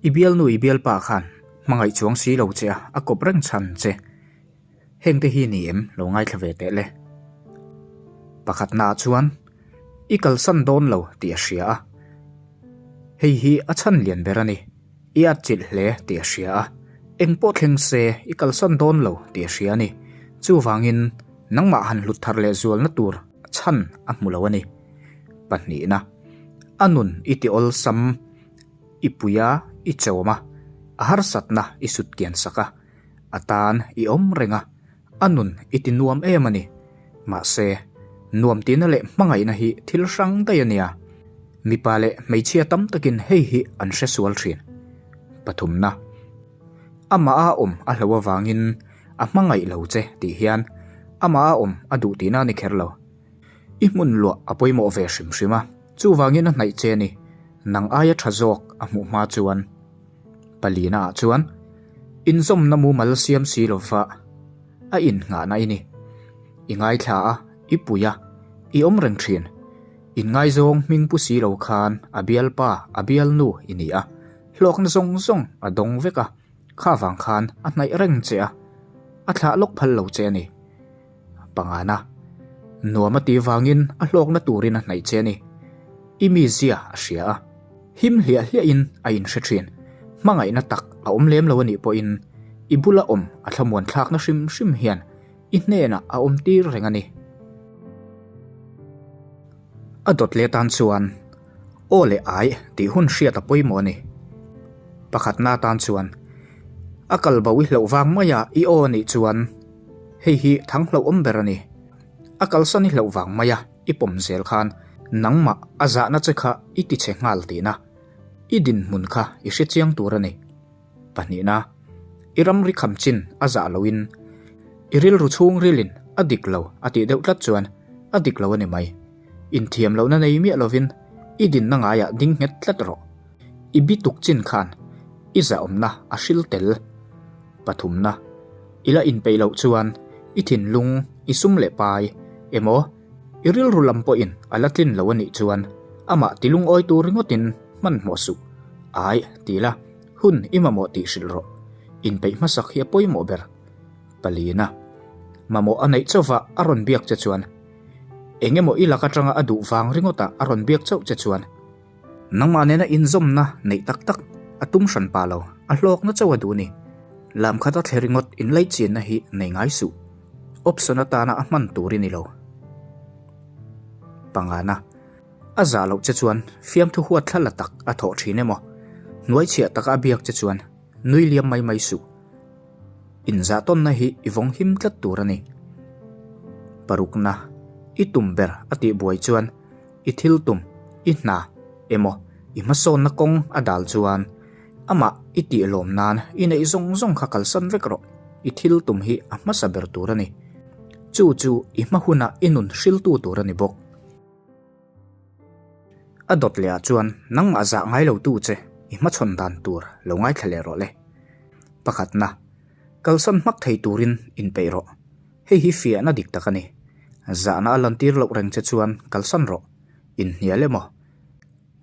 I bialnu i bialpa khan hmangaih chuang si lo che a, a kawp reng chhan che. Hengte hi ni em lo ngaithla ve teh le. Pakhatnaah chuan i kalsan dawn lo tih a hria a, hei hi a chhan lian ber a ni. I atchilh hle tih a hria a, eng pawh thleng se i kalsan dawn lo tih a hria a ni. Chuvangin nangmah han hlut thar leh zualna tur chhan a hmu lo a ni. Pahnihna, a nun i ti awlsam, i pui a, i chawm a, a harsatna i sut kian sak a, a tan i awm reng a, a nun i ti nuam em a ni. Mahse, nuam tihna leh hmangaihna hi thil hrang daih a nia. Mipa leh hmeichhia tam takin hei hi an hre sual thin. Pathumna, Amah a awm a hlo avangin a hmangaih lo che tih hian amah a awm a duh tihna a ni kher lo. I hmun luah a pawimawh ve hrim hrim a, chuvangin a hnaih che a ni. Nang aia tha zawk a hmuh hma chuan. Palina ah chuan inzawmna mumal siam si lova a innghahna i ni. I ngaithla a, i pui a, i awm reng thin. Inngaizawng hming pu si lo khan a bialpa, a bialnu i ni a, hlawkna zawng zawng a dawng vek a, kha vang khan a hnaih reng che a, a thlah lawk phal lo che a ni. Pangana, nuam a tih vangin a hlawkna turin a hnaih che a ni. I mizia a hria a, him hliah hliahin a inhre thin. Hmangaihna tak a awm lem lo a nih pawhin i bula awm a thlamuan thlakna hrim hrim hian i hnenah a awm tir reng a ni. A dawt leh tan chuan aw leh ai tih hun hriat a pawimawh a ni. Pakhatna atan chuan a kal bo i hlauh vang maia i aw a nih chuan hei hi thang hlauhawm ber a ni. A kalsan i hlauh vang maia i pawm zel khan nangmah a zahna che kha i ti chhe nghal tihna i dinhmun kha i hre chiang tur a ni. Pahnihna, i ramri kham chin a zah loin i rilru chhungrilin a dik lo a tih deuh tlat chuan a dik lo a ni mai. Inthiam lohna nei miah lovin i dinna ngaiah ding nghet tlat rawh. I bituk chin khan i zahawmna a hril tel. Pathumna, i la inpeih loh chuan i thinlung, i sum leh pai emaw i rilru lam pawhin a la tlin lo a nih chuan amah tilungawi tur ringawtin hmanhmawh suh. Ai, ti la, hun i mamawh tih hrilh rawh. Inpeih hmasak hi a pawimawh ber. Palina, mamawh a neih chauhva a rawn biak che chuan Eng emaw i lak atanga a duh vang ringawtah a rawn biak chauh che chuan nangmah nena inzawmna neih tak tak a tum hran pah lo, a hlawkna chauh a duh ni. Lam khata thle ringawt inlaichinna hi nei ngai suh. Option atana a hman tur i ni lo. Pangana, A zah loh che chuan fiamthu huat thla la tak a thawh thin emaw, hnuaichhiah taka a biak che chuan nui liam mai mai suh. Inzahtawnna hi i vawng him tlat tur a ni. Parukna, i tum ber a tih buai chuan i thil tum, i hna emaw i hmasawnna kawng a dal chuan amah i tih lawm nan i neih zawng zawng kha kalsan vek rawh. I thil tum hi a hmasa ber tur a ni. Chu chu i hma huna i nun hriltu tur a ni bawk. A dawt leh ah chuan nangmah zah ngai lo tu che i hmachhawn dan tur lo ngaithla leh rawh le. Pakhatna, kalsan hmak thei turin inpeih rawh. Hei hi fiahna dik tak a ni. Zahna a lantir loh reng che chuan kalsan rawh. Inhnial emaw,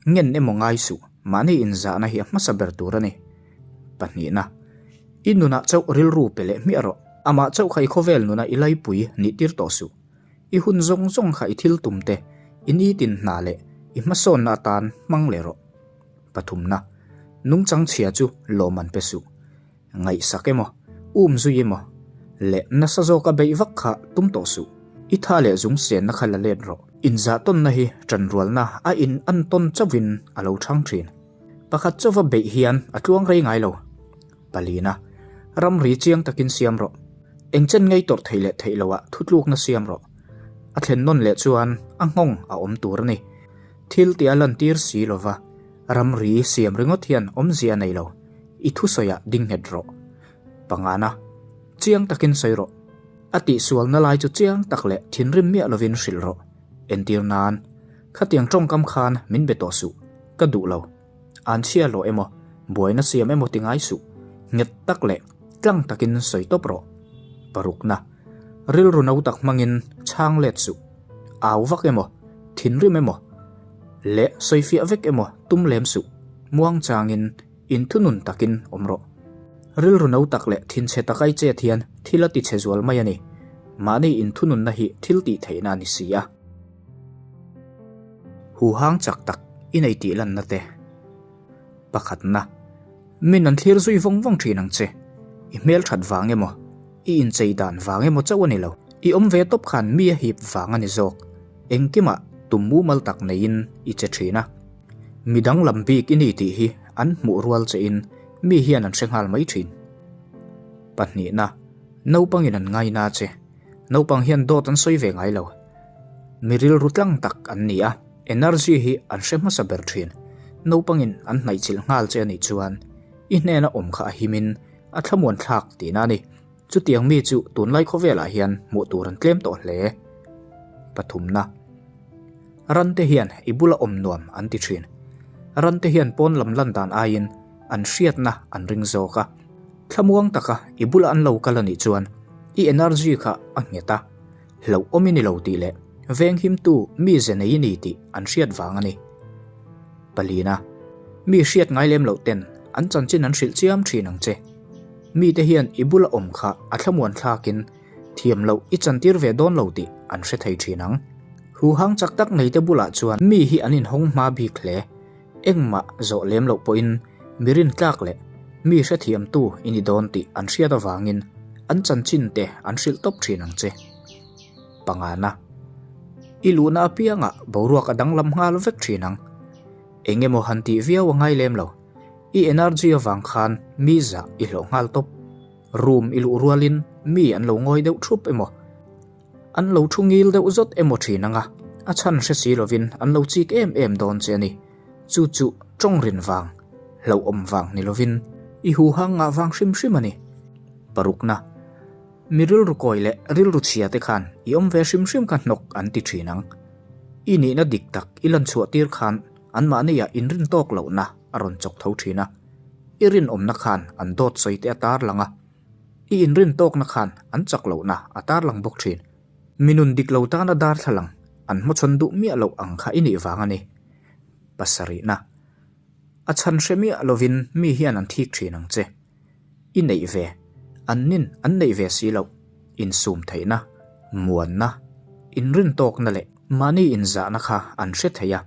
ngen emaw ngai suh, mahni inzahna hi a hmasa ber tur a ni. Pahnihna, i nunah chauh rilru pe leh hmiah rawh. Amah chauh kha i khawvel nuna i laipui nihtir tawh suh. I hun zawng zawng kha i thil tum te, i nitin hna leh i hmasawnna atan hmang leh rawh. Pathumna, nungchang chhia chu lawm an pe suh. Ngaihsak emaw, um zui emaw, leh nasa zawka beih vak kha tum tawh suh. I tha leh zung senna kha la let rawh. Inzahtawnna hi ṭanrualna a in an tawn chauhin a lo chhang ṭhin. Pakhat chauva beih hian a tluang rei ngai lo. Palina, ramri chiang takin siam rawh. Engchen ngei tawrh theih leh theih loah thutlukna siam rawh. A thlen nawn leh chuan a nghawng a awm tur a ni. Thil tia lantir si lova ramri siam ringawt hian awmzia a nei lo. I thusawiah ding nghet rawh. Pangana, chiang takin sawi rawh. A tihsualna lai chu chiang tak leh thinrim miah lovin hrilh rawh. Entir nan, khatiang tawngkam khan min be tawh suh. Ka duh lo. An chhia hlawh emaw, buaina siam emaw ti ngai suh. Nghet tak leh tlang takin sawi tawp rawh. Parukna, rilru no tak hmangin chhang let suh. Au vak emaw, thinrim emaw leh sawifiah vek emaw tum lem suh. Muang changin. Inthunun takin awm rawh. Rilru no tak leh thinchhe taka i chet hian thil a tichhe zual mai a ni. Mahni inthununna hi thil tih theihna a ni si a. Huhang chak tak i nei tih lanna te. Pakhatna, Min an thlir zui vawng vawng thin ang che. I hmelthat vang emaw, i inchei dan vang emaw chauh a ni lo. I awm ve tawp khan mi a hip vang a ni zawk. Engkimah tum mumal tak neiin i che thin a. Mi danglam bik i ni tih hi an hmuh rual chein mi hian an hre nghal mai thin. Pahnihna, Naupangin an ngaina che. Naupang hian dawt an sawi ve ngai lo. Mi rilru tlang tak an ni a, energy hi an hre hmasa ber thin. Naupangin an hnaihchilh nghal che a nih chuan i hnena awm kha a himin a thlamuan thlak tihna a ni. Chutiang mi chu tunlai khawvelah hian hmuh tur an tlem tawh hle. Pathumna. Rante hian i bula awm nuam an ti thin. Rante hian pawn lam lan dan aiin an hriatna an ring zawk a. Thlamuang taka i bula an lo kal a nih chuan i energy kha a nghet a, hlauhawm i ni lo tih leh venghimtu mize nei i ni tih an hriat vang a ni. Palina, mi hriat ngai lem loh ten an chanchin an hrilh chiam thin ang che. Mite hian i bula awm kha a thlamuan thlakin thiam loh i chantir ve dawn lo tih an hre thei thin ang. Huhang chak tak neite bulah chuan mi hi an inhawng hma bik hle. Engmah zawh lem loh pawhin mi rintlak leh mi hrethiamtu i ni dawn tih an hriat avangin an chanchin te an hrilh tawp thin ang che. Pangana, I luhna apiangah boruak a danglam nghal vek thin ang. Eng emaw han tih viau a ngai lem lo. I energy avang khan mi zah i hlawh nghal tawp. Room i luh rualin mi an lo ngawi deuh thup emaw? An lo thu ngil deuh zawt emaw thin anga, a chhan hre si lovin an lo chik em em dawn che a ni. Chu chu tawng rin vang, hlauhawm vang ni lovin i huhang ngah vang hrim hrim a ni. Parukna, Mi rilru kawi leh rilru chhia te khan i awm ve hrim hrim kha hnawk an ti thin ang. I nihna dik tak i lan chhuah tir khan anmahniah inrin tawk lohna a rawn chawk tho thin a. I rinawmna khan an dawt sawi te a tarlang a. I inrin tawkna khan an chak lohna a tarlang bawk thin. Mi nun dik lo tana darthlalang an hmachhawn duh miah loh ang kha i nih vang a ni. Pasarihna, A chhan hre miah lovin mi hian an thik thin ang che. I neih ve, an nin an neih ve si loh, insum theihna, muanna, inrin tawkna leh mahni inzahna kha an hre thei a.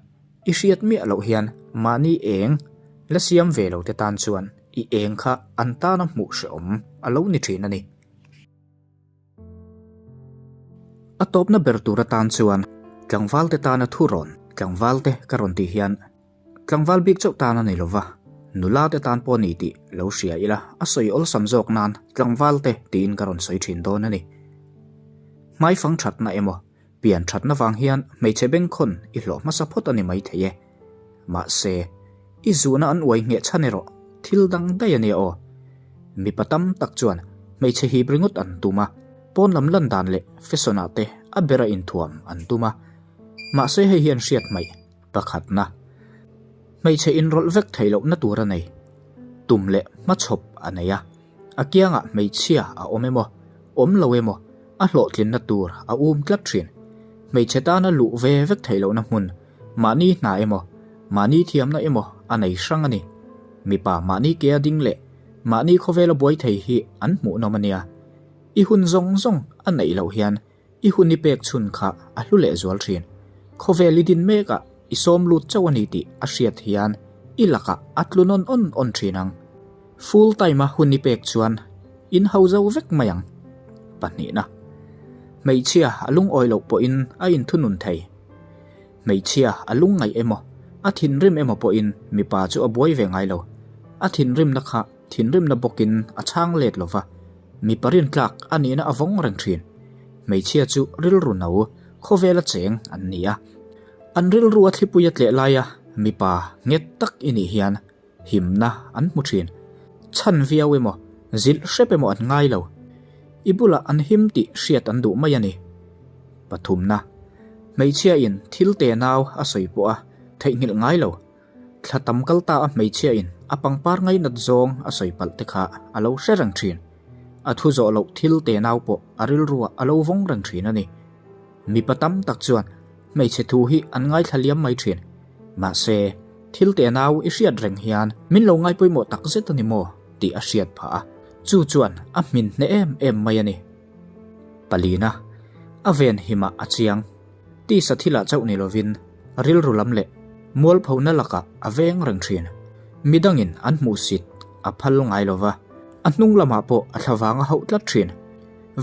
I hriat miah loh hian mahni eng la siam ve lo te tan chuan i eng kha an tana hmuh hrehawm a lo ni thin a ni. A tawpna ber tur atan chuan tlangvalte tana thu rawn, tlangvalte ka rawn tih hian tlangval bik chauh tan a ni lova, nula te tan pawh a ni tih lo hria ila a sawi awlsam zawk nan tlangvalte tiin ka rawn sawi thin dawn a ni. Hmaifang thatna emaw Pian thatna vang hian hmeichhe bengkhawn i hlawh hmasa phawt a ni maithei e. Mahse, i zuhna an uai ngheh chhan erawh thil dang daih a nia aw. Mipa tam tak chuan hmeichhe hip ringawt an tum a, pawn lam lan dan leh fashion ah te a bera inthuam an tum a. Mahse hei hian hriat hmaih pakhatna, hmeichhe inrawlh vek theih lohna tur a nei, tum leh hmachhawp a nei a. A kiangah hmeichhia a awm emaw, awm lo emaw, a hlawhtlinna tur a um tlat thin. Hmeichhe tana luh ve vek theih lohna hmun, mahni hna emaw, mahni thiamna emaw a nei hrang a ni. Mipa mahni ke a ding leh mahni khawvela buai thei hi an hmuhnawm a nia. I hun zawng zawng a neih loh hian I hun i pek chhun kha a hlu leh zual thin. Khawvel i din mekah i sawm lut chauh a ni tih a hriat hian i lakah a tlu nawn awn awn thin ang. Full time a hun i pek chuan in ho zo vek mai ang. Pahnihna. Hmeichhia a lungawi loh pawhin a inthunun thei. Hmeichhia a lungngaih emaw, a thinrim emaw pawhin mipa chu a buai ve ngai lo. A thinrimna kha Thinrimna bawkin a chhang let lo va, mipa rintlak a nihna a vawng reng thin. Hmeichhia chu rilru no, khawvela cheng an ni a. An rilru a thlipui a tleh laia mipa nghet tak i nih hian himna an hmu thin. Chhan viau emaw, zilh hrep emaw an ngai lo. I bulah an him tih hriat an duh mai a ni. Pathumna, Hmeichhia in thil te nau a sawi pawh a theihnghilh ngai lo. Thla tam kal ta a hmeichhia in a pangpar ngainat zawng a sawi palh te kha a lo hre reng thin. A thu zawh loh thil te nau pawh a rilruah a lo vawng reng thin a ni. Mipa tam tak chuan hmeichhe thu hi an ngaithla liam mai thin. Mahse, Thil tenau i hriat reng hian min lo ngai pawimawh tak zet a ni maw tih a hriat phah a, chu chuan a hmin hneh em em mai a ni. Palina, a ven himah a chiang. Tisa thilah chauh ni lovin rilru lam leh mualphona lakah a veng reng thin. Midangin an hmuhsit a phal ngai lova, a hnung lamah pawh a thlavang a hauh tlat thin.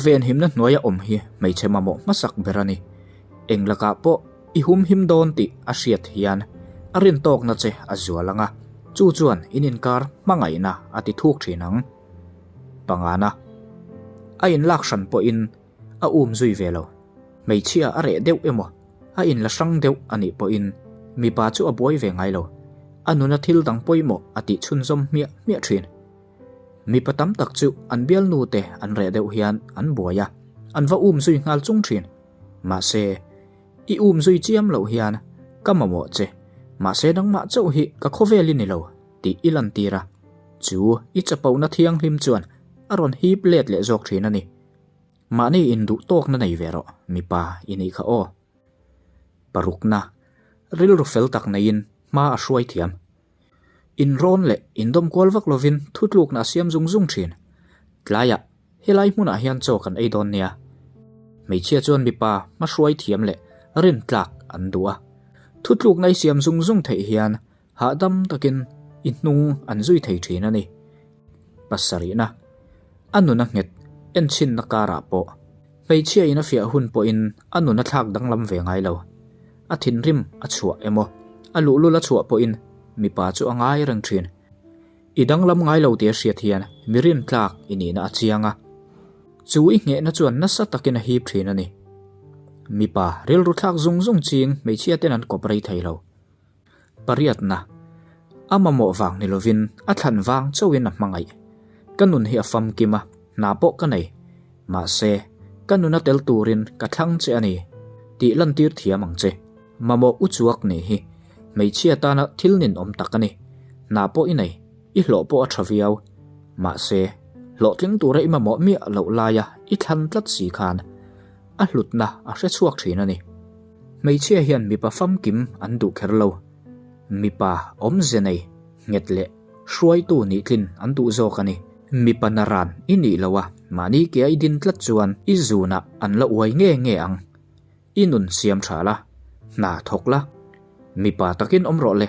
Venhimna hnuaia awm hi hmeichhe mamawh hmasak ber a ni. Eng lakah pawh i humhim dawn tih a hriat hian a rintawkna che a zual ang a, chu chuan in inkar hmangaihna a ti thuk thin ang. Pangana, a inlak hran pawhin a um zui ve lo. Hmeichhia a reh deuh emaw, a inla hrang deuh a nih pawhin mipa chu a buai ve ngai lo. A nuna thil dang pawimawh a tih chhunzawm hmiah hmiah thin. Mipa tam tak chu an bialnu te an reh deuh hian an buai a, an va um zui nghal chung thin. Mahse, i um zui chiam loh hian ka mamawh che, mahse nangmah chauh hi ka khawvel i ni lo tih i lantir a, chu i chapona thianghlim chuan a rawn hip let leh zawk thin a ni. Mahni induh tawkna nei ve rawh, mipa i nih kha aw. Parukna, rilru fel tak neiin hma a hruai thiam. Inrawn leh indawm kual vak lovin thutlukna a siam zung zung thin. Tlaiah helai hmunah hian chaw kan ei dawn nia. Hmeichhia chuan mipa hma hruai thiam leh rintlak an duh a. Thutlukna i siam zung zung theih hian hahdam takin i hnung an zui thei thin a ni. Pasarihna, a nun a nghet enchhinna karah pawh hmeichhia in a fiah hun pawhin a nun a thlak danglam ve ngai lo. A thinrim a chhuah emaw, a luhlul a chhuah pawhin mipa chu a ngai reng thin. I danglam ngai lo tih a hriat hian mi rintlak i nihna a chiang a, chu i nghehna chuan nasa takin a hip thin a ni. Mipa rilru thlak zung zung ching hmeichhia ten an kawp rei thei lo. Pariatna, A mamawh vang ni lovin a thlan vang chauhin a hmangaih. Ka nun hi a famkim a, hna pawh ka nei. Mahse, ka nuna tel turin ka thlang che a ni tih lantir thiam ang che. Mamawh u chuak nih hi hmeichhia tana thil ninawm tak a ni. Hna pawh i nei, i hlawh pawh a tha viau. Mahse, hlawhtling tura i mamawh miah loh laia i thlan tlat si khan a hlutna a hre chhuak thin a ni. Hmeichhia hian mipa famkim an duh kher lo. Mipa awmze nei, nghet leh hruaitu nih tlin an duh zawk a ni. Mipa naran i nih lo a, mahni ke a i din tlat chuan i zunah an la uai nge nge ang. I nun siam tha la, hna thawk la. Mipa takin awm rawh le.